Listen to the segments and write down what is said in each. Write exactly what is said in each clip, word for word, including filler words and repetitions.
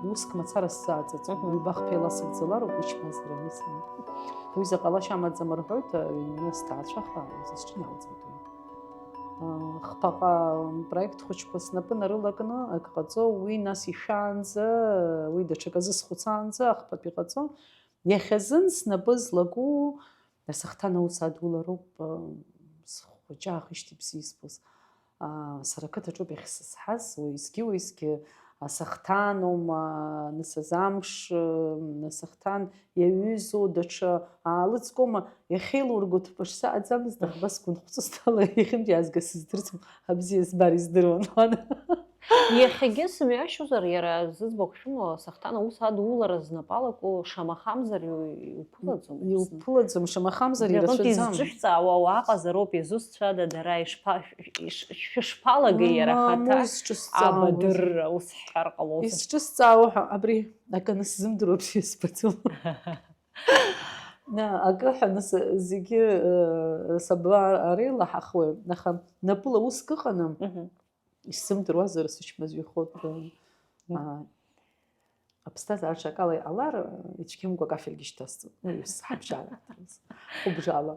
Уск мацара сзааҵаҵо, Мгм. ҩба-хԥа еиласыгӡалароуп, уи чмазара анысымоу. Уи заҟа ҟалашьа амаӡам рҳәоит, аҩны сҭаацәаха, сызҿиналҵоит уи. Хԥаҟа проект хәыҷқәа снапы нарылакны ак ҟаҵо, уи нас ишәаанӡа, уи даҽаказы схәыцаанӡа ахԥатәи ҟаҵо. Иахьазын снапы злаку асахҭан аус адулароуп, схәыҷы аахижьҭеи бзиа избоз. Сара ақыҭаҿоуп иахьсызҳаз, уеизгьы-уеизгьы асахҭаноума, нас азамш, асахҭан иаҩызоу даҽа аалыҵкоума, иахьеилурго ҭыԥ шсаҳаӡамызт, аха абас гәынхәҵысҭала иахьынтә иаазгаз сыздырӡом, абзиа збар издыруан, уан. Иахьагьы сымҩашьозар, иара зыӡбахә шәымоу асахҭан аус адулара знапы алаку, шамахамзар, иу-, иуԥылаӡом Аԥсны. Иуԥылаӡом, шамахамзар, Абри аҟынтә ирацәаӡам. Изҿышәҵаауа ауаа ҟазароуп, иазусҭцәада дара, ишԥа-, иш-, шәышԥалагеи иара Мамоу, ахаҭа изҿысҵаауа. Абадырра, ус ҳҳәар ҟалозар. Изҿысҵаауа ҳәа абри акы анысзымдыруа бзиа сбаӡом. На, акы ҳәа нас зегьы, э, сабла ареилаҳахуеи, аха напыла уск ыҟаны, Мгм. Исзымдыруазар, сычмазаҩхоит, Мгм. аа, аԥсҭазаара аҽакала иҟалар, ицәгьамкәа акафельгьы шьҭасҵоит. Уи ус ҳабжьара, хәыбжала.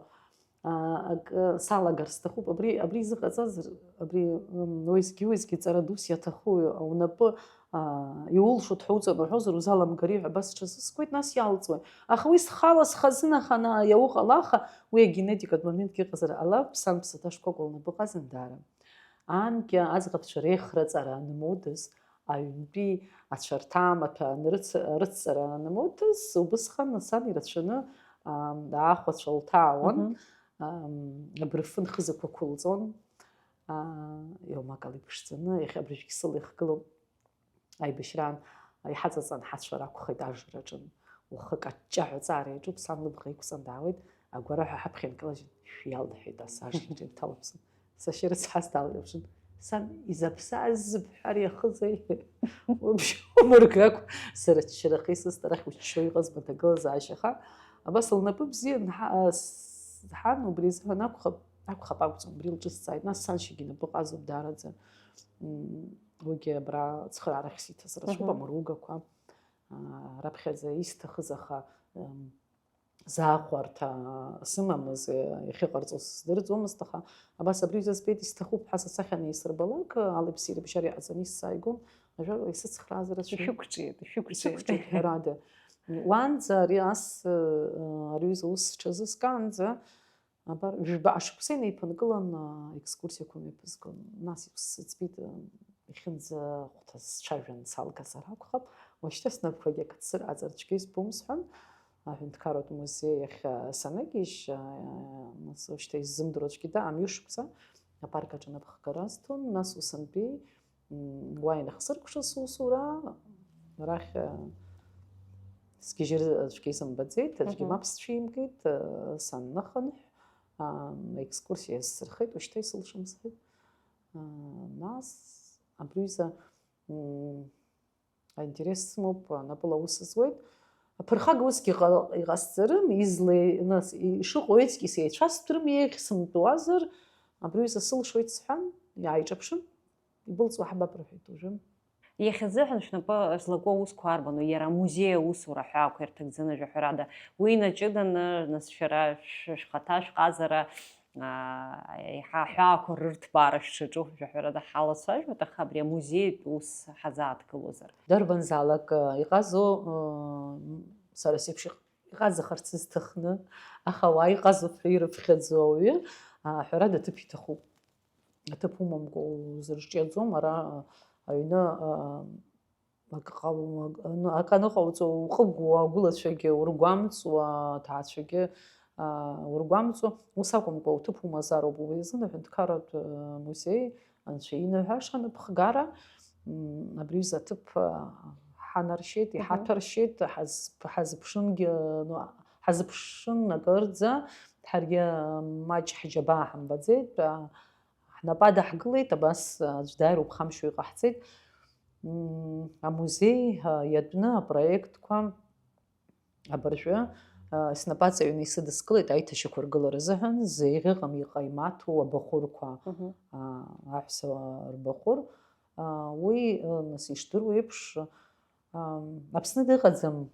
Аа, акы салагар сҭахуп. Абри, абри изыҟаҵаз, абри, м, уеизгьы-уеизгьы ҵара дус иаҭаху, унапы, аа, иулшо дҳәоуҵап уҳәозар, узаламгари ҳәа абас сҽазыскуеит, нас иалҵуеит. Аха уи схала схазынаханы иауҟалаха, уи агенетикатә моментгьы ыҟазар ҟалап, сан ԥсаҭа шкәакәа лнапы ҟазан даара. Анкьа аӡӷабцәа реихраҵара анмоудыз, аҩнтәи ацәарҭа амаҭәа анрыц-, рыцҵара анмоудыз, убысҟан сан ирацәаны, ам, аахәацәа лҭаауан, Мгм. ам, абырфын хызақәа ықәылҵон, аа, еилмакала иԥшӡаны, иахьа абыржәгьы сыла ихгылоуп. Аибашьраан иҳаҵаҵан ҳацәара акәхеит ажра аҿын. Уахык аҷҷаҳәа аҵаара иаҿуп, сан лыбӷа иқәҵан даауеит, агәараҳәа ҳаԥхьа инкылажьын, шәиалҳәеит ас ажраҿы инҭалыԥсон. Сашьа рыцҳас далирԥшын. Сан, изаԥсаз зыбҳәар иахызеи? Уабжьоумыргакәа, сара аччарахьы исысҭар ахь уччо иҟазма аҭагылазаашьа, аха абас лнапы бзиа нҳа-, а, с-, ҳан убри азыҳәан акәхап, акәхап акәӡам, убри лҿысҵааит. Нас саншьагьы инапы ҟазоуп даараӡа. М, уигьы абра цхыраарахь сиҭаз рацәоуп, Мгм. амругақәа. А, раԥхьаӡа исҭахыз, аха, м, заахәарҭа сымамыз, э, иахьыҟарҵоз сыздырӡомызт, аха абас абри ҩыза збеит, исҭахуп ҳәа са сахьа анеисырбалак, алеи-ԥси рыбжьара иҟаҵаны исзааигон, ажәа исыцхраазар рацәаҩын. Ишәықәҿиеит, ишәықәҿиеит. Ишәықәҿиеит, ҳәарада. Уанӡа ари ас, э, ари ҩыза ус сҽазызкаанӡа, абар, жәба-, ашықәса инеиԥынкылан, а, екскурсиақәа мҩаԥызгон. Нас ус сыӡбеит, а, иахьынӡахәҭаз сцәажәан салгазар акәхап, уашьҭа снапқәагьы акы ҭсырҟьаҵар цәгьа избом, сҳәан, аҳәынҭқарратә музеи ахь, а, саныгьежь, а, нас уашьҭа исзымдыруа цәгьа да, амҩышықәса апарк аҿы анапхгара азҭон, нас усынтәи, м, уа инахсыркәшаз сусура, арахь, а, сгьежьыр аӡәгьы исымбаӡеит, аӡәгьы Мгм. мап сцәимкит, а, санныхынҳә, а, аекскурсиа сырхеит, уашьҭа исылшом сҳәеит. А, нас абри аҩыза, м, аинтерес сымоуп, напыла аус зуеит. Аԥырхага усгьы иҟа-, иҟасҵарым, излеи-, нас, ишыҟоу еиҵкьыс еицәастәрым, еиӷьсымтәуазар, абри аҩыза сылшоит сҳәан, иааиҿаԥшын, ибылҵуа ҳбап рҳәеит уажәы. Иахьазыҳәан шәнапы злаку аусқәа арбану, иара амузеи аусура ҳәаақәа ирҭагӡаны, жәаҳәарада, уи инаҷыданы, нас, шәара шә-, шәхаҭа шәҟазара, аа, еиҳа аҳәаақәа рырҭбаара шәшаҿу, жәаҳәарада, ҳалацәажәоит, аха абри амузеитә ус ҳазааҭгылозар. Дарбанзаалак, э, иҟазоу, э, сара сеиԥш иҟ-, иҟазахарц зҭахны, аха ауаа иҟазоуп ҳәа ирыԥхьаӡо ауаҩы, аа, ҳәарада, аҭыԥ иҭахуп. Аҭыԥ умамкәа узырҿиаӡом, ара, аҩны, а, акы ҟало-, ак-, аны-, акы аныҟауҵо, уҟыгәуа, агәылацәагьы ургәамҵуа, аҭаацәагьы, а, ургәамҵуа, ус акәымкәа, уҭыԥ умазароуп, уи азын аҳәынҭқарратә, а, музеи, анцәа инаҳәаша аныԥхгара, м, абри аҩыза аҭыԥ, а, ҳанаршьеит, Мгм. иҳаҭәаршьеит, ҳазԥ-, ҳазыԥшынгьы, ну, ҳазыԥшын акырӡа, ҳаргьы маҷ ҳџьабаа ҳамбаӡеит, а, ҳнапы адаҳгылеит, абас, а, аӡә дааир уԥхамшьо иҟаҳҵеит. М, амузеи, а, иатәны апроектқәа абыржәы, а, снапы аҵаҩны исыдыскылеит аиҭашьақәыргылара азыҳәан, зеиӷьыҟам иҟаимаҭу абахәырқәа, Мгм. а, аҳәса рбахәыр. А, уи, а, нас ишдыру еиԥш, Ам, Аԥсны дыҟаӡам,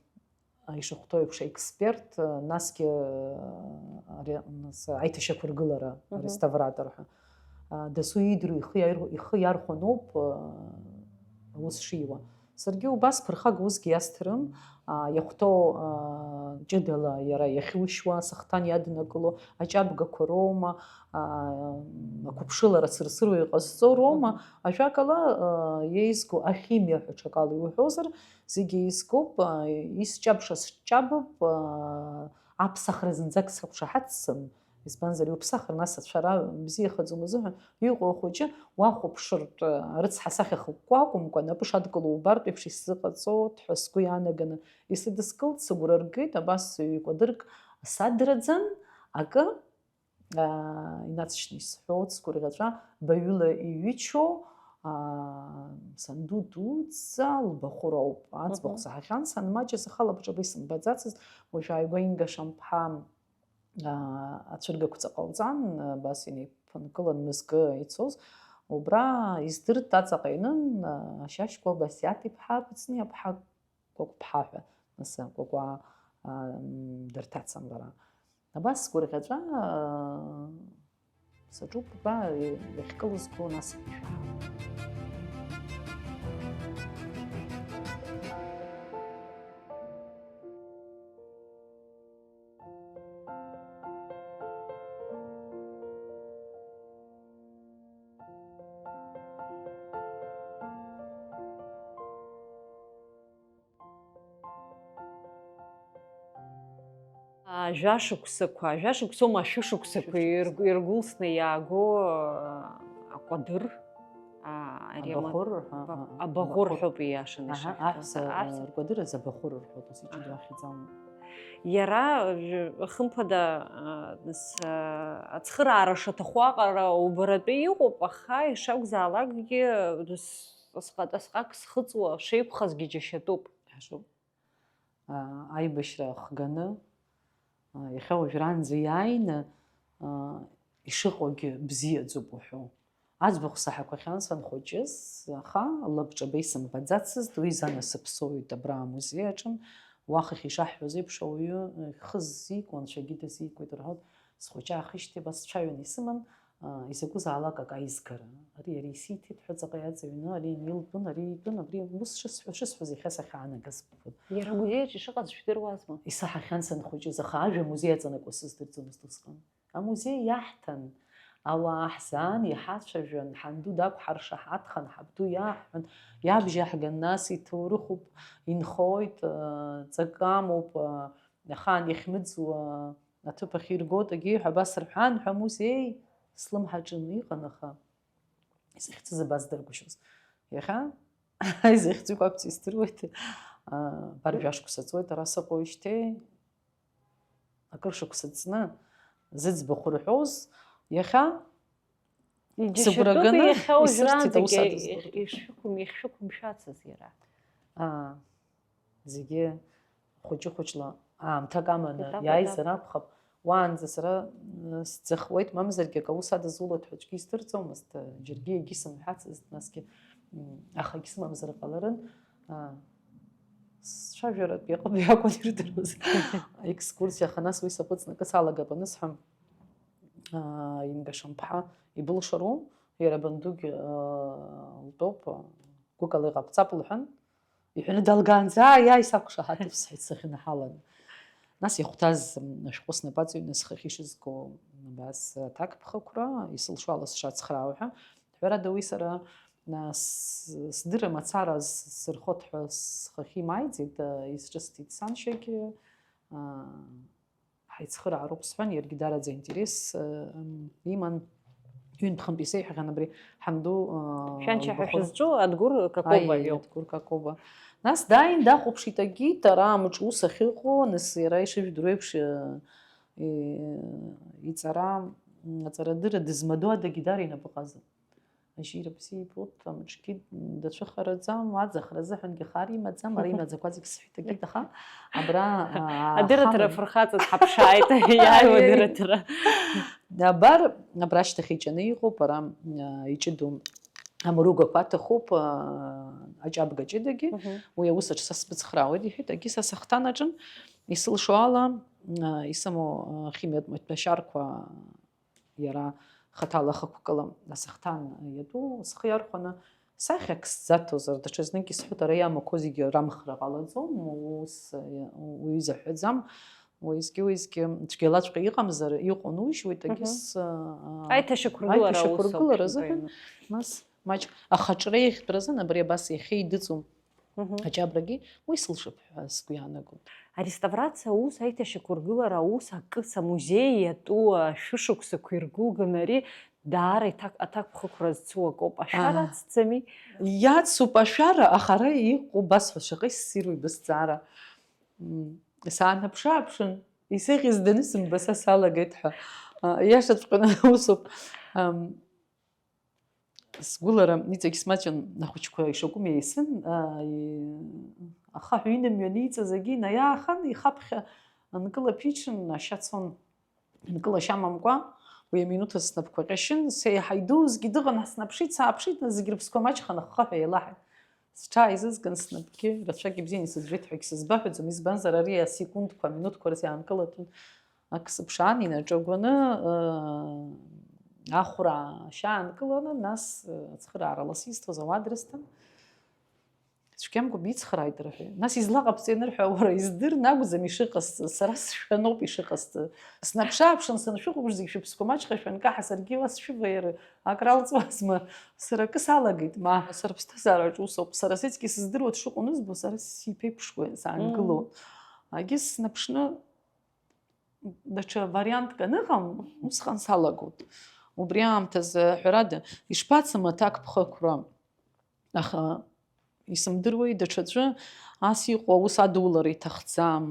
а, ишахәҭоу еиԥш, аексперт, а, насгьы, а, ари, нас, аиҭашьақәыргылара, Мгм. ареставратор ҳәа. А, дасу иидыруа ихы иаир-, ихы иархәаноуп, а, аус шиуа. Саргьы убас ԥырхага усгьы иасҭарым, а, иахәҭоу, а, ҷыдала иара иахьушьуа, асахҭан иаднакыло, аҷабгақәа роума, а, ақәыԥшылара цырцыруа иҟазҵо роума, Мгм. ажәакала, а, иеизго ахимиа ҳәа ҽакала иуҳәозар, зегьы еизгоуп, а, исҷабша сҷабуп, а, аԥсахра зынӡак сақәшаҳаҭӡам, избанзар, иуԥсахыр, нас ацәара бзиахаӡом узыҳәан, иҟоу ахәыҷы уахәаԥшыртә, а, рыцҳа асахьа хыкәкәа акәымкәа, напы шадкыло убартә еиԥш исзыҟаҵоит ҳәа сгәы иаанаганы исыдыскылт, сыгәра ргеит, абас ҩ-кәадырк садраӡан, акы, аа, инацшьны исҳәоит, сгәырӷьаҵәа баҩыла иҩычоу, аа, санду дуӡӡа лбахәыроуп. Аӡбахә Мгм. саҳахьан, санмаҷыз, аха лабҿаба исымбаӡацызт, уажә ааигәа Инга Шамԥҳа, аа, ацәыргақәҵа ҟалҵан, абас инеиԥынкылан мызкы ицоз, убра издырт, аҵаҟа ианын, аа, Шьашькәа Басиаҭ-иԥҳа Кәыҵниаԥҳа Кәакәԥҳа ҳәа, нас Кәакәаа, аа, м, дырҭацан лара. Абас сгәырӷьаҵәа, аа, саҿуп, ба, иахькылызго, нас ишәаҳа. Жәашықәсақәа, жәашықәсоума, ашәышықәсақәа Шәышықәса. ирг-, иргәылсны иааго, а, акәадыр, а, ари ама-, Абаӷәыр, аҳа, ба-, аҳа, абаӷәыр абаӷәыр. ҳәоуп ииашаны Аҳа, ишахьӡу. аҳәса, Аҳәса. а, ркәадыр азы абаӷәыр рҳәоит, ус иҷыдоу Аҳа. ахьӡала. Иара, жә-, хымԥада, а, нас, а, ацхыраара шаҭаху аҟара убаратәы иҟоуп, аха ишакәзаалакгьы, дас-, асҟат-, асҟак схыҵуа шеиқәхазгьы џьашьатәуп. Иашоуп. Аа, аибашьра ахганы, аа, иахьа уажәраанӡа иааины, аа, ишыҟоугьы бзиаӡоуп уҳәо. Аӡбахә саҳақәахьан санхәыҷыз, аха лабҿаба исымбаӡацызт, уи занасыԥ соуит абра амузеи аҿы. Уахахь ишаҳҳәоз еиԥш, ауаҩы ихы ззикуа анцәагьы дазикуеит рҳәоит. Схәыҷы аахижьҭеи абас сцәаҩаны исыман, аа, изакәызаалак акы аизгара. Ари иара исиҭеит ҳәа ҵаҟа иаҵаҩны, ари анилтәын, ари итәын, абри ус шысҳәо-, шысҳәоз иахьа сахьаанагаз ббон. Иара амузеи аҿы ишыҟаз шәдыруазма? Исаҳахьан санхәыҷыз, аха ажәа амузеи аҵанакуа сыздырӡомызт усҟан. Амузеи иаҳҭан, ауаа ҳзаан, иҳацәажәан, ҳанду дақәҳаршаҳаҭхан, ҳабду иаҳҳәон, иабжьаҳган, нас иҭоурыхуп, инхоит, ҵакы амоуп, ахаан иахьмыӡуа аҭыԥ ахь иргоит, егьи ҳәа абас рҳәан ҳәа, амузеи слымҳаҿы иҟан, аха изахьӡыз абаздыргәышьоз. Иахьа изахьӡу акәӡам, издыруеит. Абар, жәашықәса ҵуеит ара сыҟоуижьҭеи. Акыр шықәса ҵны, зыӡбахә рҳәоз, иахьа Иџьашьатәуп сыгәра ганы иахьа исырҭеит уажәраанӡагьы аус адызлоит. Ишшәықәым-, иахьшәықәымшәацыз иара. Аа, зегьы хәыҷы-хәыҷла аамҭак аманы Етап, иааизар етап. Акәхап. Уаанӡа сара, м, сӡахуеит, мамзаргьы акы аус адызулоит ҳәа аӡәгьы издырӡомызт, џьаргьы егьи сымҳәацызт, насгьы, м, ахагь сымамзар ҟаларын. Аа, сцәажәаратә иҟны иакәын ирдыруаз. Аекскурсиа, аха нас уи саҟәыҵны акы салагап анысҳәа, аа, Инга Шамԥҳа ибылшару, иара абандугьы, аа, лтәоуп, гәыкала иҟабҵап лҳәан, иҳәаны далгаанӡа, ааи, ааи, сақәшаҳаҭуп, сҳәеит, сахьынаҳалан. Нас ихәҭаз, м, ашәҟәы снапы аҵаҩны схахьы ишызго абас аҭакԥхықәра, исылшо ала сшацхраау ҳәа, ҳәарада, уи сара, а, с-, сдырра мацара сырхот ҳәа схахьы имааиӡеит, а, исҿысҭит саншьагьы, а, ҳаицхыраароуп сҳәан, иаргьы даараӡа аинтерес, а, м, иман. Ҩынтә-хынтә исеиҳәахьан абри ҳанду, а, Шәаншьа ҳәа лбахәы. Шәызҿу Адгәыр Какоба Аиеи, иоуп. Адгәыр Какоба. Нас дааин дахәаԥшит, агит, ара амҿ ус ахьыҟоу, нас иара ишыжәдыруа еиԥш, а, и-, иҵара, м, аҵарадырра дызмадоу адагьы даара инапы ҟазан. Ажьира бзиа ибоит, амҿгьы дацәыхараӡам, аӡахра азыҳәангьы хар имаӡам, ара имаӡақәа зегь сҳәеит, агит, аха абра, а, Адырраҭара ахала фырхаҵа дҳаԥшааит, иааиуа Аиеи. Адырраҭара. Абар, абра ашьҭахь иҿаны иҟоуп, ара, а, иҷыдоу амругақәа аҭахуп, аа, аҷабга ҷыдагьы, уи аус аҿы са сбыцхраауеит, иҳәеит, егьи са сахҭан аҿын, исылшо ала, аа, исымоу, аа, химиатә маҭәашьарқәа иара хаҭала ахықәкыла асахҭан иатәу, схы иархәаны, сахьак сзаҭозар, даҽазнык исҳәоит, ара иамақәоу зегьы рамхра ҟалаӡом, ус, уаҩы изаҳәаӡам, уеизгьы-уеизгьы цәгьалаҵәҟьа иҟамзар, иҟоу нужьуеит, егьыс, аа, Аиҭашьақәыргылара аиҭашьақәыргылара аус ауп азыҳәан, шәбаҩны. Нас маҷк ахаҿра иахьтәразын, абри абас иахьеидыҵуа Мгм. аҷабрагьы уи сылшап ҳәа сгәы иаанагоит. Ареставрациа аус, аиҭашьақәыргылара аус, акыс амузеи иатәу ашәышықәсақәа иргәылганы ари даара иҭак-, аҭакԥхықәра зцу акоуп. Ашәара Аа. ацҵами? Иацуп ашәара, аха ара иҟоу басҳәа шаҟа иссиру ибысҵаара. М, саанаԥшы-ааԥшын, исеиӷьыз данысымба са салагеит ҳәа. А, иашаҵәҟьаны усоуп. Ам, сгәылара иҵегь смаҷын, ахәыҷқәа ишакәым еисын, а, и-, ахаҳә инымҩа аниҵаз агьи инаиаахан, ихаԥхьа анкылаԥиҽын, ашьа цон. Нкылашьа амамкәа, уи аминуҭаз снапқәа ҟьашьын, сеиҳа идузгьы дыҟан, ҳснаԥшит, сааԥшит, нас зегь рыԥсқәа маҷханы аххаҳәа еилаҳаит. Сҽааизызган, снапгьы рацәак ибзиан исыӡәӡәеит ҳәагь сызбаҳәаӡом, избанзар, ари асекундқәа, аминуҭқәа рзы иаанкылатәын. Ак сыԥшаан, инаҿагәаны, ыы, ахәра ашьа аанкыланы, нас, ыы, ацхыраара лассы исҭоз ауаа дрысҭан. Цәгьамкәа бицхрааит, рҳәеит. Нас излаҟабҵеи анырҳәа, уара издырны акәӡам ишыҟасҵаз, сара сшәаноуп ишыҟасҵаз. Снаԥшы-ааԥшын, саншәыхәаԥш, зегь шәыԥсқәа маҷхашәа анкаҳа, саргьы уа сшәываиар акралҵуазма? Сара акы салагеит, ма, сара ԥсҭазаараҿ усоуп. Сара сыцкьа сыздыруа дшыҟоу анызбо, сара сиԥеиԥшқәа саангылон. Агьыс снаԥшны, даҽа вариантк аныҟам, усҟан салагоит. Убри аамҭазы, ҳәарада, ишԥацым аҭакԥхықәра? Аха исымдыруеи, даҽаӡәы ас иҟоу аус адулара иҭахӡам.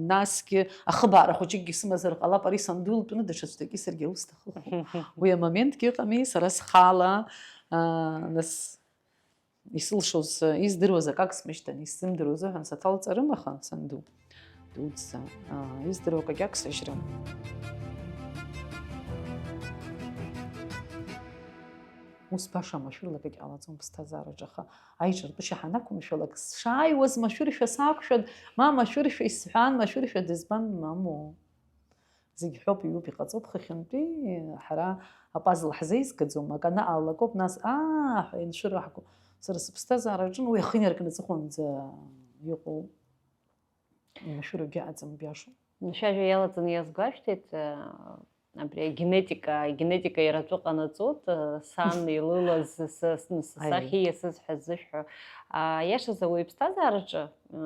Насгьы ахыбаара хәыҷыкгьы сымазар ҟалап, ари сандулатәны даҽаӡәтәгьы саргьы аус сҭахыхуп. Уи амоментгьы ыҟами, сара схала, аа, нас исылшоз, издыруаз акак смышьҭан, исзымдыруаз азыҳәан саҭалҵарым, аха санду дуӡӡа, аа, издыруа акагьы ак сажьрым. Ус баша машәырла акагь ҟалаӡом ԥсҭазаараҿы, аха аиҿартәышьа ҳанақәымшәалак, сшааиуаз машәыршәа сақәшәан, ма машәыршәа исҳәан, машәыршәа дызбан, мамоу. Зегь ҳәоуп, иҩуп, иҟаҵоуп, хыхьынтәи ҳара апазл ҳзеизгаӡом, акы анаҟалалакоуп, нас, аа, ҳәа инцәыраҳго. Сара сыԥсҭазаараҿын уи ахы инаркны аҵыхәанӡа иҟоу машәырагьы аҵым, биашоуп. Шәажәа иалаҵаны иазгәашәҭеит, э, абри агенетика, агенетика иара атәы ҟанаҵоит, э, сан илылаз, са, са, са, Аиеи. сахьа ииасыз ҳәа ззышәҳәо. А, иашазы, ауаҩы иԥсҭазаараҿы, э,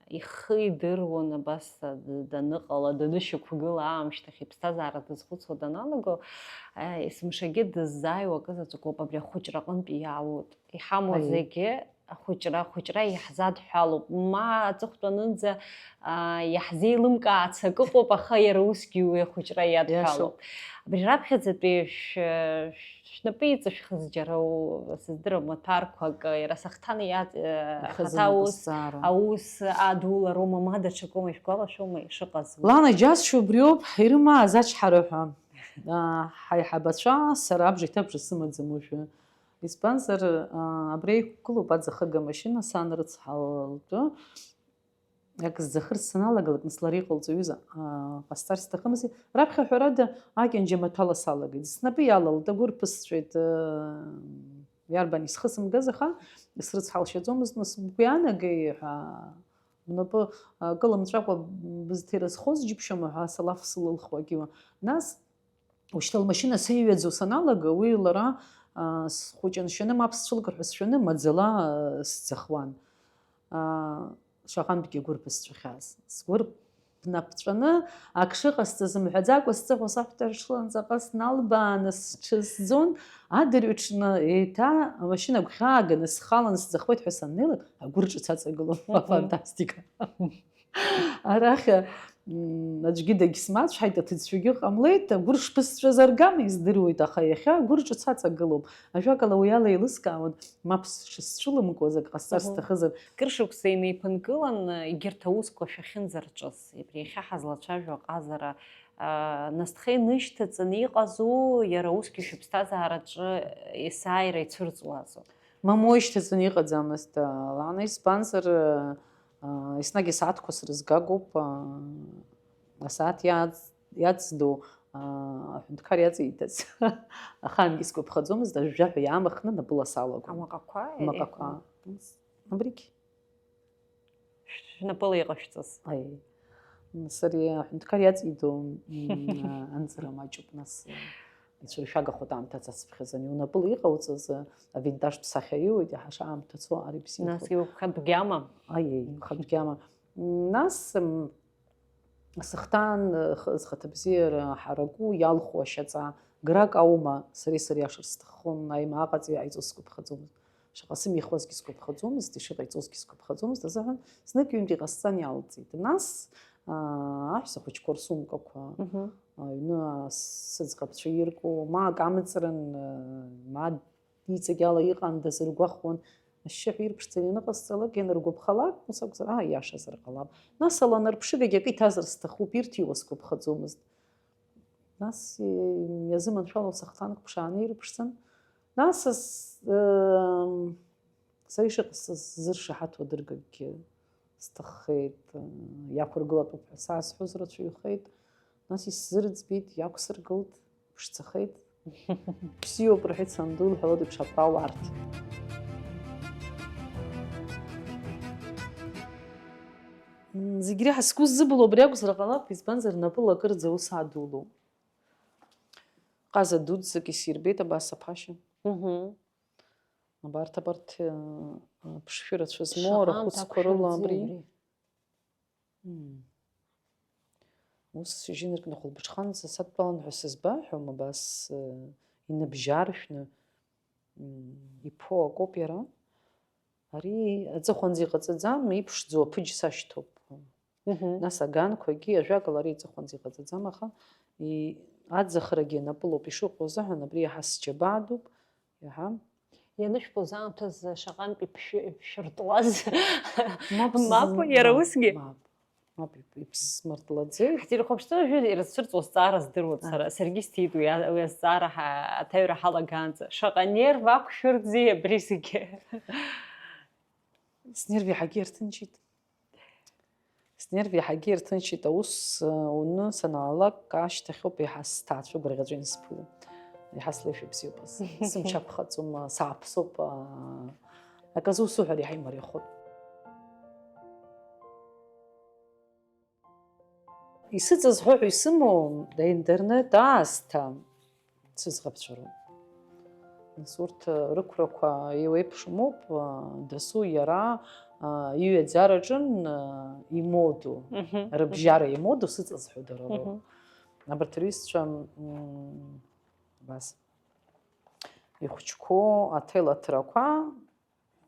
ихы идыруан абас, д-, даныҟала, данышьақәгыла аамышьҭахь иԥсҭазаара дазхәыцуа даналаго, э, есымшагьы дыззааиуа акы заҵәык ауп, абри ахәыҷра аҟынтәи иаауеит. Иҳамоу Аиеи. зегьы ахәыҷра, ахәыҷра иаҳзадҳәалоуп. Ма аҵыхәтәанынӡа, аа, иаҳзеилымкаац акы ыҟоуп, аха иара усгьы уи ахәыҷра иадҳәалоуп. Иашоуп. Абри раԥхьаӡатәи шә-, шәнапы иҵышәхыз џьара у-, сыздырам, маҭәарқәак, иара сахҭан иаҵ-, э, Ихазын ахаҭа аус, аԥсҭазаара. аус адулароума, ма даҽакоума, ишәгәалашәома ишыҟаз уи? Лана, џьасшьо убриоуп, ирымааз ачҳара ҳәа. Аа, ҳаиҳабацәа, сара абжа иҭабжа сымаӡам уажәы. Избанзар, аа, абри аиқәгылоуп аӡахыга машьына, сан рыцҳа лтәы. Акы зӡахырц саналагалак, нас лара иҟалҵо аҩыза, аа, ҟасҵар сҭахымзи. Раԥхьа ҳәарада, акьанџьа маҭәала салагеит. Снапы иалалт, агәы рԥысҵәеит, аа, иарбан исхысымгаз, аха срыцҳалшьаӡомызт, нас бгәы иаанагеи ҳәа, бнапы, аа, кылымҵәакәа бызҭира зхоз џьыбшьома ҳәа салаф сылылхуа акиуа. Нас, Ушьҭа лмашьына сеиҩаӡо саналага, уи лара, аа, схәыҷы ншьаны мап сцәылкыр ҳәа сшәаны, маӡала, аа, сӡахуан. Аа, шаҟантәгьы агәырԥ сҵәахьаз. Сгәырԥ бнапҵәаны, ак шыҟасҵаз мҳәаӡакәа, сҵыхәа саҳәҭаршылан ҵаҟа сналбааны сҽысӡон, адырҩаҽны еиҭа амашьына гәхьааганы схалан сӡахуеит ҳәа саннеилак, агәырҿыц аҵагылон. Мгм. Фантастика! Арахь, м, аӡәгьы дагьсмацәҳаит, аҭыӡшәагьы ҟамлеит, агәыр шԥысҵәаз аргама издыруеит, аха иахьа агәыр ҿыц аҵагылоуп. Ажәакала, уи ала еилыскаауан, мап сшысцәылымкуаз, ак ҟасҵар Мгм. сҭахызар. Кыр шықәса инеиԥынкылан, егьырҭ аусқәа шәахьынӡарҿыз, абри иахьа ҳазлацәажәо аҟазара, аа, насҭха инышьҭаҵаны иҟазу, иара усгьы шәыԥсҭазаараҿы есааира ицәырҵуазу? Мамоу ишьҭаҵаны иҟаӡамызт, аа, Лана, избанзар, аа, еснагь асааҭқәа срызгагоуп, аа, асааҭ иац-, иацду, аа, аҳәынҭқар иаҵеиҭаз. Ахаангьы сгәаԥхаӡомызт, ажәжәаҳәа иаамхны напыла салагон. Амаҟақәа? Амаҟақәа. Абригь. Шәнапыла иҟашәҵаз. Аи. Нас ари аҳәынҭқар иаҵидо, м, анҵыра маҷуп, нас, ицәыршәагахоит аамҭа ацацԥхьаӡа. Ани унапыла иҟауҵаз, авинтажтә сахьа иоуеит, иаҳа шаамҭа цо, ари бзиахоит. Насгьы ухатә гьама? Аиеи, хатә гьама. М, нас, м, сыхҭан, х-, зхаҭабзиара ҳараку иалху ашьаҵа, грак аума, сара исыриашар сҭаххон, аимааҟаҵаҩ иҟаиҵоз сгәаԥхаӡомызт. Шаҟа сымихуазгьы сгәаԥхаӡомызт, ишыҟаиҵозгьы сгәаԥхаӡомызт азыҳәан, знык-ҩынтә иҟасҵан иалҵит. Нас, аа, аҳәса хәыҷқәа рсумкақәа, мгм, аҩны, аа, сыӡӷабцәа ирку, ма акы амҵрын, аа, ма иҵегь ала иҟандаз ргәахәуан, ашьшьыҳәа ирԥшӡаны ианыҟасҵалак, ианыргәаԥхалак, ус акәзар, аа, иашазар ҟалап. Нас аланарԥшыгагьы акы иҭазар сҭахуп, ирҭиуа сгәаԥхаӡомызт. Нас, е, иазыманшәало сахҭанк ԥшааны ирԥшӡан. Нас ас-, ы, сара ишыҟасҵаз сзыршаҳаҭу адыргакгьы сҭаххеит, ы, иақәыргылатәуп ҳәа саасҳәоз рацәаҩхеит. Нас исзырӡбеит, иақәсыргылт, ԥшӡахеит. Бзиоуп, рҳәеит санду, илҳәалоит еиԥш, абра уарҭ. М, зегь реиҳа сгәы ззыбылуа абри акәзар ҟалап, избанзар, напыла акырӡа аус адулоуп. Ҟаза дуӡӡак исирбеит абас аԥашьа. Мгм. Абарҭ, абарҭ, э, э, ԥшшәы рацәа змоу Шаҟа арахәыцқәа аамҭақәшәа рыла рзы абри. Абри. Мм. Ус сжьы-ныркны хәылбыҽханӡа садтәалан ҳәа сызбаҳәом, абас, э, иныбжьаршәны, мм, иԥо акоуп иара. Ари аҵыхәанӡа иҟаҵаӡам, иԥшӡоу аԥыџь сашьҭоуп. Мгм. Нас аганқәагьы, ажәакала, ари аҵыхәанӡа иҟаҵаӡам, аха и-, аӡахрагьы анапылоуп ишыҟоу азыҳәан, абри иаҳа сџьабаа дууп, иаҳа. Ианышәбоз аамҭазы шаҟантә иԥшәы-, иԥшәыртлаз. Мап, Мап, сз-, иара мап, усгьы? Мап, мап, ип-, иԥсмыртлаӡеит. Ҳҭирхәаԥшӡа уажәы ирызцәырҵуа зҵаара здыруан сара. Ааи. Саргьы сҭиит уи а-, уи азҵаара ҳа-, аҭаҩра ҳалагаанӡа. Шаҟа нерв ақәшәырӡи абри зегьы? Снерв иаҳагьы ирҭынчит. Снерв иаҳагьы ирҭынчит, аус, э, уны санаалак, ашьҭахьоуп еиҳа сҭаацәа гәырӷьаҵәа иансԥыло. Еиҳа слеишәа бзиоуп ас. Сымч аԥхаӡом, сааԥсоуп, а, аказы усуҳәар иаҳа имариахоит. Исыҵазҳәо ҳәа исымоу, аинтернет аасҭа, сыӡӷабцәа роуп. Нас урҭ рықәрақәа еиуеиԥшымоуп, дасу иара, иҩаӡараҿын, имоду, Мгм. рыбжьара имоду сыҵазҳәо дара роуп. Мгм. Абарҭ рҩызцәа, м, абас, ихәыҷқәоу аҭел аҭрақәа,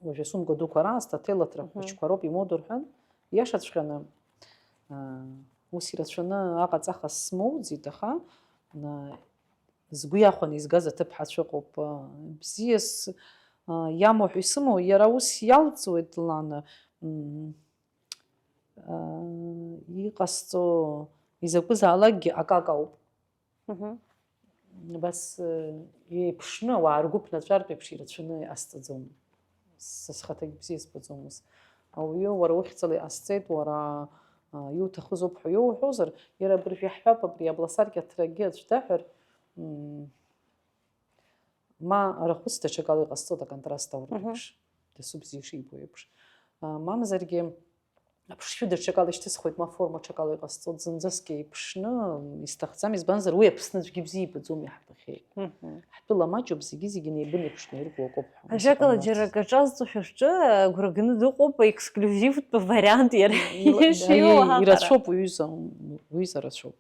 уажәы асумка дуқәа раасҭа аҭел аҭра Мгм. хәыҷқәа роуп имоду рҳәан, иашаҵәҟьаны, аа, ус ирацәаны аҟаҵаха смоуӡеит, аха, на, згәы иахәаны изгаз аҭыԥҳацәа ыҟоуп. Бзиас, а, иамоу ҳәа исымоу, иара ус иалҵуеит, Лана, м, а, иҟасҵо изакәызаалакгьы акака ауп. Мгм. Абас, э, еиԥшны, ауаа ргәы ԥнаҵәартә еиԥш ирацәаны иҟасҵаӡом. Са схаҭагь бзиа избаӡомызт. Ауаҩы уара ухьӡала иҟасҵеит, уара, а, иуҭахыз ауп ҳәа иоуҳәозар, иара абыржә иаҳҳәап, абри абласаркьа аҭрагьы аӡә даҳәар, м, ма арахәыц даҽакала иҟасҵоит, аконтраст ауртә Мгм. еиԥш, дасу бзиа ишибо еиԥш. А, мамзаргьы, аԥшшәы даҽакала ишьҭысхуеит, ма аформа ҽакала иҟасҵоит, зынӡаск еиԥшны исҭахӡам, избанзар, уи Аԥсны аӡәгьы бзиа ибаӡом, иаҳбахьеит. Мгм. Ҳтәыла маҷуп, зегьы-зегьы неибынеиԥшны ирку акоуп ҳәа. Ажәакала, ус џьара ҟамлацызт. Акы аҿазҵо шәа шәҿы агәра ганы дыҟоуп, аексклиузивтә вариант иара Ила-, ишиоу аиеи, аҳәара. Ирацәоуп, уҩыза, уҩыза рацәоуп.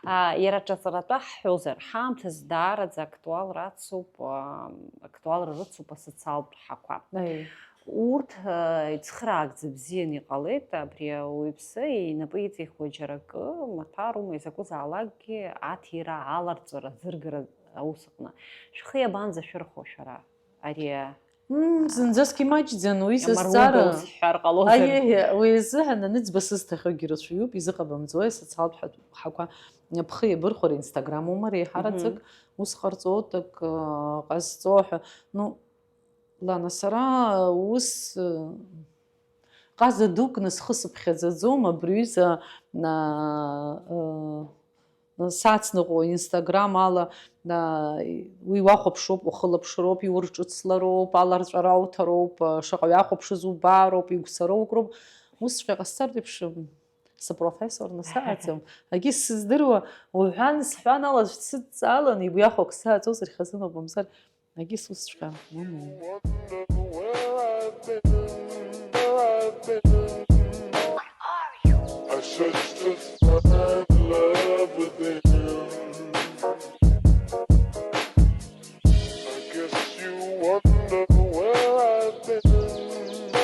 А, иара ҿаҵаратәы ҳҳәозар, ҳаамҭазы даараӡа актуалра ацуп, а, актуалра рыцуп асоциалтә ҳақәа. Аиеи. Урҭ, а, ицхыраагӡа бзианы иҟалеит, абри ауаҩԥсы инапы иҵихуа џьара акы, маҭәа рума изакәызаалакгьы аҭира, аларҵәара, азыргара аус аҟны. Шәхы иабанӡашәырхәо шәара? Ари Мм, зынӡаск имаҷӡан, уи са Амаруда сзаара. Ус ҳҳәар ҟалозар. Аиеи, уи азыҳәан аныӡба сызҭахьоугьы рацәаҩуп, изыҟабымҵои асоциалтә ҳа-, ҳақәа. Абхы иабырхәар, Instagram-ума реиҳараӡак, мгм, ус ҟарҵоит, ак, ы, ҟазҵо ҳәа. Ну, Лана, сара ус, ы, ҟаза дук насхысыԥхьаӡаӡом, абри ҩыза, а, ы, сацныҟәо Instagram ала, а, уи уахәаԥшроуп, ухылаԥшроуп, иурҿыцлароуп, аларҵәара уҭароуп, а, шаҟа уахәаԥшыз убароуп, игәцароуп, ус ҟасҵартә еиԥш, м, сапрофессорны саҟаӡам. Агьы сыздыруа, уҳәан, сҳәан ала, аӡә дсыдҵаалан, игәы иахәо ак сзааӡозар, ихазыноуп, мамзар, агьы сусҵәҟьа. Мамоу. I searched to find love within. I guess you wonder where I've been,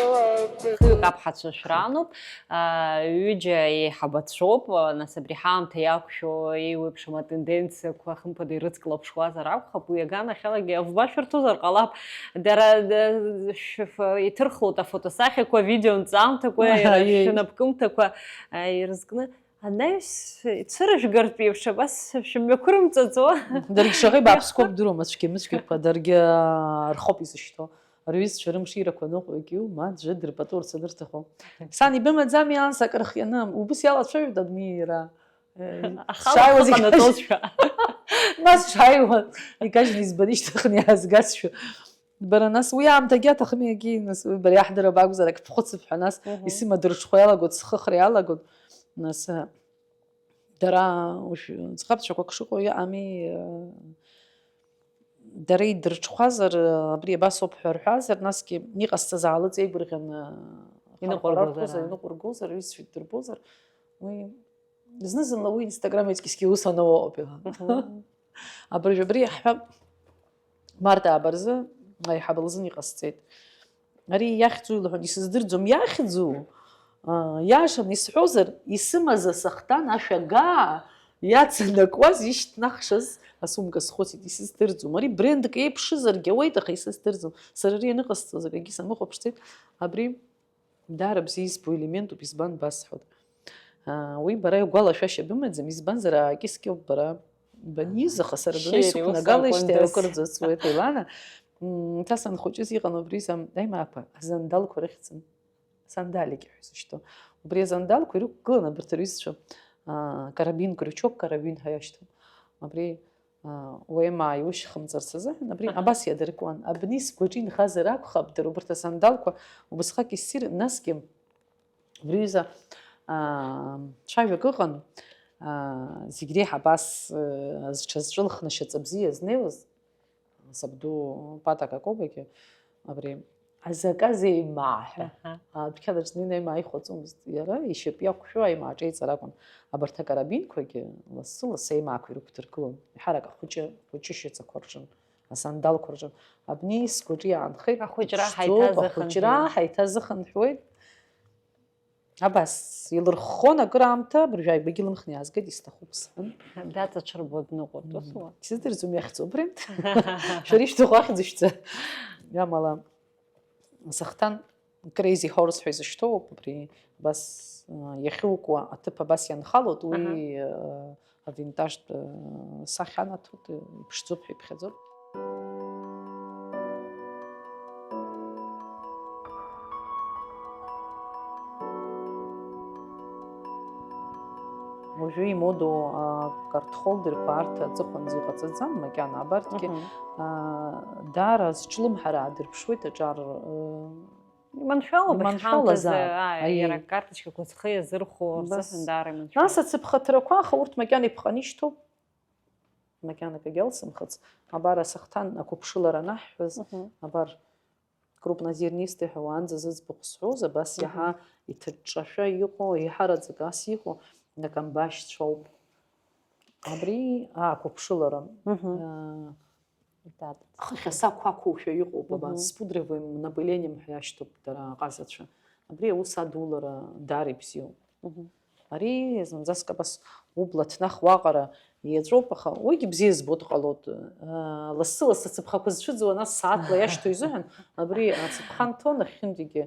where I've been. Хҩык аԥҳацәа шәрануп, аа, ҩыџьа еиҳабацәоуп, нас абри ҳаамҭа иақәшәо еиуеиԥшым атенденциақәа, хымԥада, ирыцклаԥшуазар акәхап, уи аганахьалагьы авба шәырҭозар ҟалап. Дара, д-, шәф-, иҭырхлоит афотосахьақәа, авидео нҵамҭақәа, Аҳа, иара иеи. Шәнапкымҭақәа, аа, ирызкны. Анаҩс, ицәырыжәгартә еиԥш, абас шәымҩақәырымҵаӡо. Даргьы шаҟа ибааԥсқәоу бдыруама, цәгьа-мыцәгьақәа, даргьы, аа, рхоуп изышьҭоу. Рҩызцәа рымширақәа ныҟәоит, иу, ма аӡәы дырпату рцәа дырҭаху. Сан, ибымаӡами анс акрыхианы? Убыс иалацәажәоит абни иара. Ахала Шааиуаз ҳхы икажь-, ҟанаҵозшәа. Нас шааиуа, икажьны избан ишьҭыхны иаазгазшәа. Бара, нас, уи аамҭагьы аҭахыми, егьи, нас, уи бара иаҳдыруа бакәзар, ак бхәыцып ҳәа, нас, Мгм. Исымадырҽхәа иалагоит, схыхра иалагоит, нас, а, дара, уажә, ӡӷабцәақәак шыҟоу иҟами, а, дара идырҽхәазар, а, абри абас ауп ҳәа рҳәазар, насгьы иҟасҵаз аалыҵеигәырӷьаны, Иныҟәыргозар, хархәарарқәозар, аа. Иныҟәыргозар, ҩызцәа иддырбозар, уи Зны-зынла уи Instagram еиҵкьысгьы ус анауоуп, иҳәан. Мгм. Абыржә абри иаҳҳәап, март ааба рзы аиҳабы лзын иҟасҵеит. Ари иахьӡу илҳәон, исыздырӡом, иахьӡу? Аа, иашан исҳәозар, исымаз асахҭан ашәагаа иацанакуаз ишьҭнахшаз асумка схәыцит, исыздырӡом. Ари брендк еиԥшызаргьы ауеит, аха исыздырӡом. Сара ари аныҟасҵоз акгьы самыхәаԥшӡеит. Абри Даара бзиа избо елементуп, избан басҳәоит. Аа, уи бара игәалашәашьа бымаӡам, избанзар, аакьыскьоуп бара баниз, аха сара адунеи Шьыри, ус сықәнагалеижьҭеи акәындаз. Акырӡа сҵуеит, Елана. М, ҭа санхәыҷыз иҟан убри изы аимаақәа, азандалқәа рыхьӡын. Сандалики ҳәа изышьҭоу. Убри азандалқәа ирықәгылан абарҭ рҩызцәа, аа, карабин, крючок карабин ҳәа иашьҭоу. Абри Уаҩы имаа иушьхымҵарц азыҳәан, абри абас иадыркуан. Абни сгәаҿы инхазар акәхап, дара убарҭ асандалқәа убасҟак иссир, насгьы абри аҩыза, аа, цәажәак ыҟан, аа, зегь реиҳа абас, э, зҽазҵәылхны шьаҵа бзиа знеиуаз, сабду Пата Какобагьы абри Азаказ еимаа ҳәа. Аҳа. А, адәқьанаҿ днеины аимаа ихәаҵомызт. Иара ишьапы иақәшәо аимаа ҿеиҵар акәын. Абарҭ акарабинқәагьы лассы-лассы аимаақәа ирықәдыргылон. Еиҳарак ахәыҷы, хәыҷы шьацақәа рҿын, асандалқәа рҿын. Абни сгәаҿы иаанхеит. Ахәыҷра ԥшӡоуп, ҳаиҭазыхынҳәуеит. Ахәыҷра ҳаиҭазыхынҳәуеит. Абас, илырххон акыраамҭа, абыржәы ааигәагьы илымхны иаазгеит, исҭахуп сҳәан. Даҵаҽырбо дныҟәоит, ус уа? Сыздырӡом иахьӡу абри. Шәара ишәҭаху ахьӡ шәҵа. Амала, Сахҭан Crazy Horse ҳәа изышьҭоуп, абри абас, а, иахьукуа аҭыԥ абас ианхалоит, уи, Аҳа. А, авинтажтә, а, сахьа анаҭоит, иԥшӡоуп ҳәа иԥхьаӡоит. Уажәы имодоу акартхолдерқәа арҭ аҵыхәанӡа иҟаҵаӡам, макьана абарҭгьы, Мгм. А, даара зҿлымҳара аадырԥшуеит аҿар, а, Иманшәалоуп, Иманшәалазаап. Иахьҳамҭазы, ааи, Аиеи. Иара акарточкақәа зхы иазырхәо Бас. Рзыҳәан даара иманшәалоуп. Нас ацыԥхаҭрақәа, аха урҭ макьана иԥҟаны ишьҭоуп. Макьана акгьы алсымхыц. Абар асахҭан ақәыԥшылара анаҳҳәаз, Мгм. Абар крупнозернистый ҳәа уаанӡа зыӡбахә сҳәоз, абас Мгм. Иаҳа иҭыҿҿашәа иҟоу, еиҳараӡак ас иҟоу, акамбашьцәоуп. Абри ақәыԥшылара. Мгм. Аа, Итат. Хыхь асақә ақәушәа иҟоуп, абас, Мгм. С пудровым напылением ҳәа иашьҭоуп дара аҟазацәа. Абри аус адулара даара ибзиоуп. Мгм. Ари зынӡаск абас убла ҭнах уаҟара иаҵәоуп, аха уигьы бзиа збо дҟалоит. Аа, лассы-лассы ацыԥхақәа зцәыӡуа, нас сааҭла иашьҭоу изыҳәан, абри ацыԥха нҭо нахьхьынтәигьы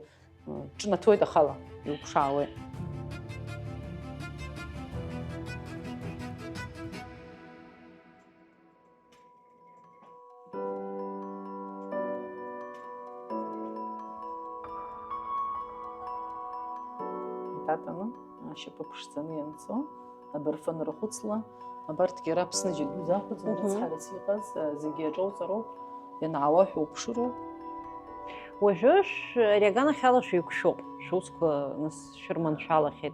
Ҿнаҭуеит ахала, иуԥшаауеит. Татаны, ашьапы ԥшӡаны ианцо, абырфын рахәыцла, абарҭгьы ара Аԥсны џьаргьы узақәыӡуам, Мгм. Рыцҳарас иҟаз, а, зегьы аҿоуҵароуп, ианаауа ҳәа уԥшыроуп. Уажәы шә-, ари аганахьала шәеиқәшәоуп, шәусқәа нас шәырманшәалахьеит.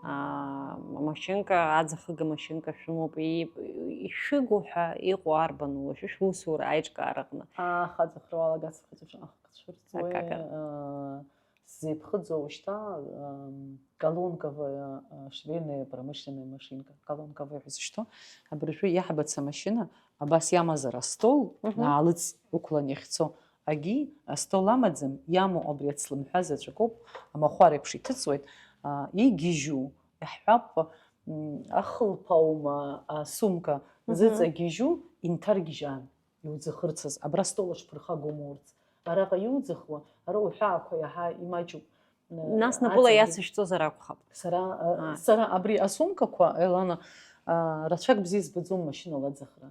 Аа, амашьынка, аӡахыга машьынка шәымоуп, и-, ишәыгу ҳәа иҟоу арбану уажәы шәусура аиҿкаараҟны? Аха аӡахра уалагацыԥхьаӡа шәаҟа Цәырҵуеи, Акака. Э, сзеиԥхыӡуа ушьҭа, эм, колонковая, э, швейная промышленная машинка. Колонковая ҳәа зышьҭоу, абыржәы иаҳбац амашьына, абас иамазар астол, Мгм. Аалыҵ ықәлан иахьцо, агьи астол амаӡам, иамоу абри ацлымҳәа заҵәык ауп, амахәар еиԥш иҭыҵуеит, а, игьежьу, иаҳҳәап, м, ахылԥа аума, асумка Мгм. Зыҵагьежьу инҭаргьежьаан. Иуӡахырцаз, абра стол аҿы ԥырхагоума урҭ? Араҟа иуӡахуа, ара уҳәаақәа иаҳа имаҷуп. Нас напыла Аҵангьы иацышәҵозар акәхап. Сара, а, А. Сара абри асумкақәа, Елана, а, рацәак бзиа избаӡом машьынала аӡахра.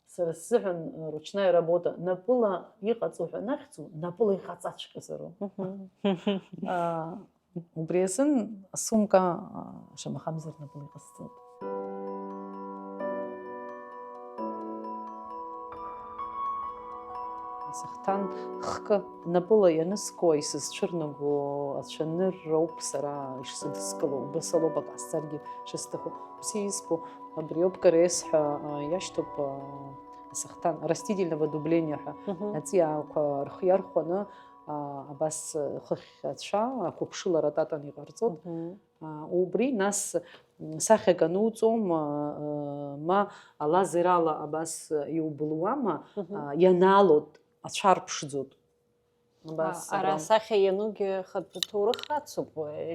Сара сзыҳәан, а, ручная работа, напыла иҟаҵо ҳәа анахьӡу, напыла иҟаҵаҵәҟьазароуп. Мгм. А, Убри азын асумка, а, шамахамзар напыла иҟасҵоит. Асахҭан хкы напыла ианыскуа исызцәырнаго ацәанырроуп сара ишсыдыскыло, убасалоуп ак ҟасҵаргьы шысҭаху. Бзиа избо, абри ауп кариес ҳәа, а, иашьҭоуп, а, асахҭан, растительного дубления ҳәа. Мгм. Аҵиаақәа рхы иархәаны, а, абас, а, хыхь ацәа, ақәыԥшылара татан иҟарҵоит. Мгм. А, убри нас, м, сахьак ануҵом, а, а, ма алазерала абас иубылуама, Мгм. А, ианаалот, ацәа арԥшӡот. Абас А, ара ара. Асахьа ианугьы хатәы ҭоурых ацуп,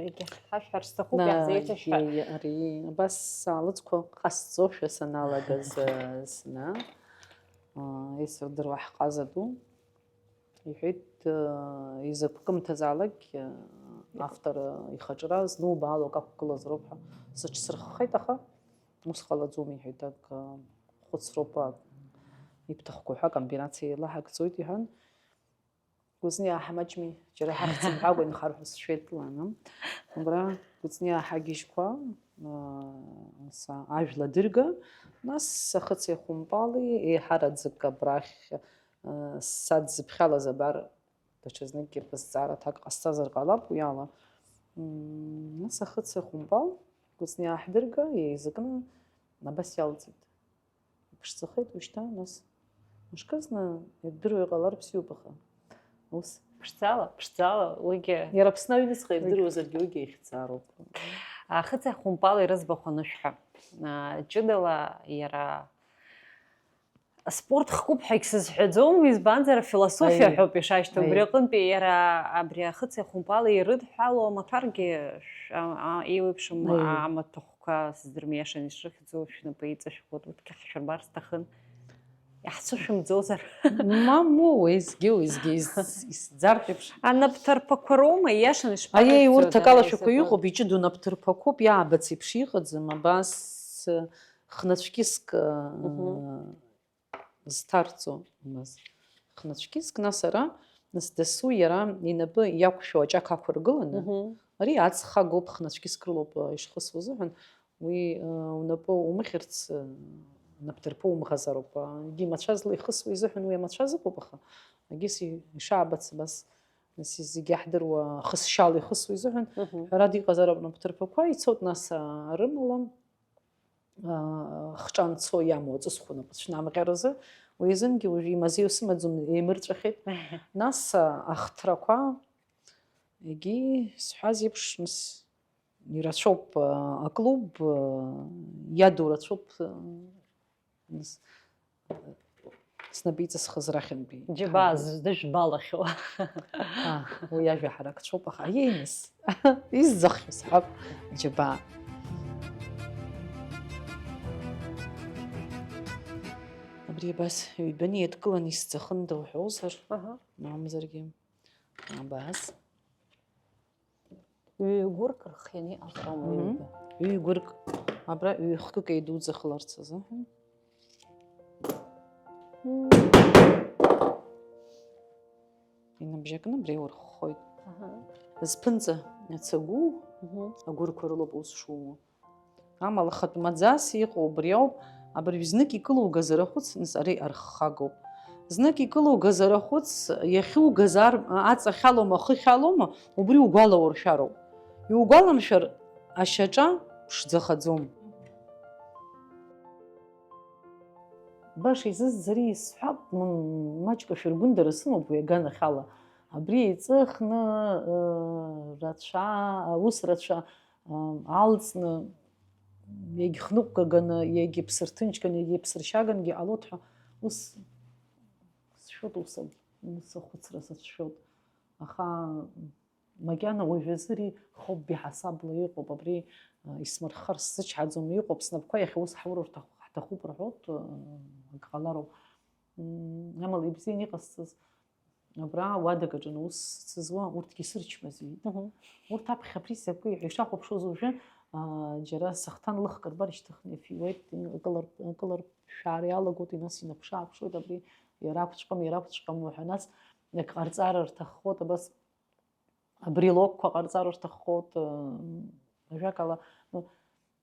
егьа ҳашәҳәар сҭахуп, На, иаҳзеиҭашәҳәа. Иеи, ари, абас алыҵқәа ҟасҵошәа саналагаз, а, зны, а, исырдыруа ҳҟаза ду. Иҳәеит, э, изакә кымҭазаалакгьы, э, автор, э, ихаҿра знубаало ак ақәгылазароуп ҳәа сыҽсырххеит, аха ус ҟалаӡом, иҳәеит, ак, э, хәыцроуп, ак, ибҭахқәоу ҳәа акомбинациа еилаҳагӡоит, иҳәан. Кәыҵниаа ҳамаҷми, џьара ҳахьӡ мҳәакәа инхар ҳәа сшәеит, лана. Убра Кәыҵниаа ҳагьежьқәа, э, са ажәла дырга, нас ахыци ахәымпали еиҳараӡак абрахь садзыԥхьалаз абар, даҽазныкгьы бызҵаара аҭак ҟасҵазар ҟалап уи ала. М, нас ахыци ахәымпал Кәыҵниаа ҳдырга, еизакны абас иалҵит. Иԥшӡахеит ушьҭа, нас мышкызны ирдыруа иҟалар бзиоуп, аха ус. Ԥшӡала, ԥшӡала, уигьы. Иара Аԥсны аҩныҵҟа ирдыруазаргьы уигьы ихьӡароуп. Ахыци ахәымпали рыӡбахә анышәҳәа, а, ҷыдала иара Аспорт хкуп ҳәагь сызҳәаӡом, избанзар, афилософиа Аиеи. Ҳәоуп ишашьҭоу. Убри Аиеи. Аҟынтәи иара абри ахыци ахәымпали ирыдҳәалоу амаҭәаргьы ш-, а-, а-, еиуеиԥшым Аиеи. А-, амаҭәахәқәа, сыздырам, иашаны ишрыхьӡу, шәнапы иҵашәкуа, урҭгьы ҳшәырбар сҭахын. Иаҳцәышәымӡозар? Мамоу, уеизгьы, уеизгьы ис-, исӡартә еиԥш. Анапҭарԥақәа роума, иашаны ишԥарыхьӡо, Аиеи, урҭ акала ара шәақәа изакәу? Иҟоуп, иҷыдоу напҭарԥақәоуп, иаабац еиԥш иҟаӡам, абас, хнацәкьыск, Мгм. Зҭарҵо, нас, хнацәкьыск, нас ара, нас дасу иара инапы иақәшәо аҿак ақәыргыланы, Мгм. Ари аҵх агоуп, хнацәкьыск рылоуп, а, ишхысуа азыҳәан, уи, а, унапы умыхьырц, а, напҭарԥы умӷазароуп, а, егьи мацәазла ихысуа изыҳәан уи амацәаз ыҟоуп, аха егьыс и-, ишаабац абас, нас зегьы иаҳдыруа хысшьала ихысуа изыҳәан, Мгм. Ҳәарада иҟазароуп напҭарԥақәа, ицоит нас, а, рымала. Аа, хҿа анцо иамоу аҵысхә напы цәнамҟьаразы, уи азынгьы уажәы имазеиу сымаӡам, еимырҵәахьеит. Нас, а, ахҭрақәа, егьи сҳәаз еиԥш, нас, ирацәоуп, а, аклуб, а, иаду рацәоуп, а, нас, снапы иҵысхыз рахьынтәи. Џьабаа Ҳа- з-, дыжәбалахьоу. А, уи ажәа ҳаракцәоуп, аха, аиеи, нас, изӡахьоу сҳәап, џьабаа. Абри абас ҩбаны еидкыланы исӡахында уҳәозар, Аҳа. Мамзаргьы, абас. Ҩ-гәырк рхианы иҟазароума Мгм. Ҩба? Ҩ-гәырк. Абра ҩ-хкык еидуӡахыларц азыҳәан. Мм. Инабжьакны абра иурххоит. Аҳа. Зԥынҵа ацагәу Агәырқәа рылоуп аус шууа. Амала, хатә маӡас иҟоу убри ауп, абыржә знык икылугаз арахәыц, нас, ари арххагоуп. Знык икылугаз арахәыц, иахьугаз ар-, аҵа хьалоума, ахы хьалоума, убри угәалауршәароуп. Иугәаламшәар, ашьаҿа ԥшӡахаӡом. Баша изызӡари исҳәап, м-, маҷк ашәыргәындара сымоуп уи аганахьала. Абри еиҵыхны, ы, рацәа, аус рацәа, ы, алҵны, иагьхныҟәгаганы, иагьыԥсырҭынчганы, иагьыԥсыршьагангьы ҟалоит ҳәа ус сшәоит, ус, ус ахәыцра сацәшәоит. Аха макьана уажәазы ари хобби ҳасабла иҟоуп, абри, ы, исмырххар сзычҳаӡом, иҟоуп, снапқәа иахьа ус ҳаур рҭаху-, ҳҭахуп рҳәоит, ы, акы ҟалароуп. М, амала ибзиан иҟасҵаз, абра уадак аҿы ус сызуа, урҭгьы сырчмазаҩит. Мгм. Урҭ аԥхьа абри закәи ҳәа ишахәаԥшуаз уажәы, ы, џьара сахҭан лыхк рбар ишьҭыхны ифиуеит, акылар-, акыларԥшаара иалагоит, нас инаԥшы-ааԥшуеит, абри иара ақәҵәҟьам, иара ақәҵәҟьам ҳәа, нас акы ҟарҵар рҭаххоит, абас абрелокқәа ҟарҵар рҭаххоит, ы, ажәакала, ну,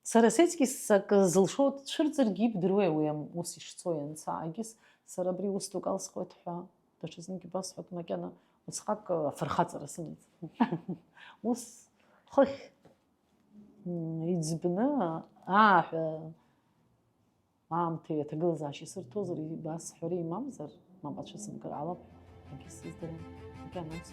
сара сеиԥш акы зылшо дцәырҵыргьы ибдыруеи уи ам-, ус ишцо ианцаагьы, с-, сара абри ус дук алсхуеит ҳәа даҽазнык ибасҳәоит, макьана усҟак, ы, афырхаҵара сымаӡам. Ус хыхь, м, иӡбны, аа, ҳәа, аамҭеи аҭагылазаашьеи сырҭозар, ибасҳәари имамзар, мап ацәысымкыр ҟалап, акгьы сыздырам, макьана ус.